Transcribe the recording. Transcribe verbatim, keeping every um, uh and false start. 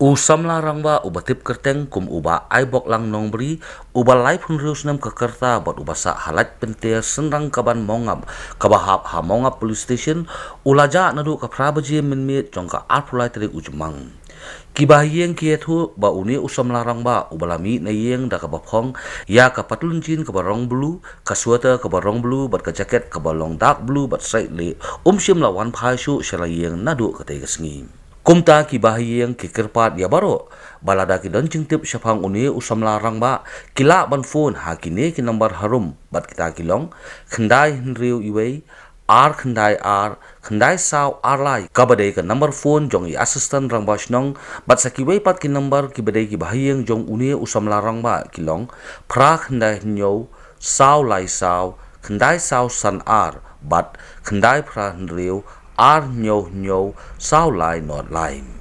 U samla rangbah uba tip kyrteng kum u Bah Aiboklang Nongbri, uba laiphew hynriew snem ka rta bad uba sah ha Laitpynter, Synrang Kaban, Mawngap, kaba hap ha Mawngap Police Station, u la jah naduh ka phra baje mynmiet jong ka arphew lai tarik u Jymmang. Ki bahaïing ki ïathuh ba une u samla rangbah uba la mih na ïing da kaba phong ïa ka patlun jean kaba rong blue, ka sweater kaba rong blue bad ka jacket kaba long dark blue bad sait lieh, um shym la wan phai shuh sha la ïing naduh katei ka sngi. Kumta ki bahaïing ki kyrpad ïa baroh ba lada ki don jingtip shaphang une u samla rangbah, ki lah ban phone ha kine ki number harum, bad kita ki long: khyndai hynriew wei, ar khyndai ar, khyndai saw ar lai, kaba dei ka number phone jong i Assistant Rangbah Shnong, bad sa kiwei pat ki number kiba dei ki bahaïing jong une u samla rangbah ki long: phra khyndai hynñiew, saw lai saw, khyndai saw san ar, bad khyndai phra hynriew, ar hynñiew hynñiew, saw lai nod lai.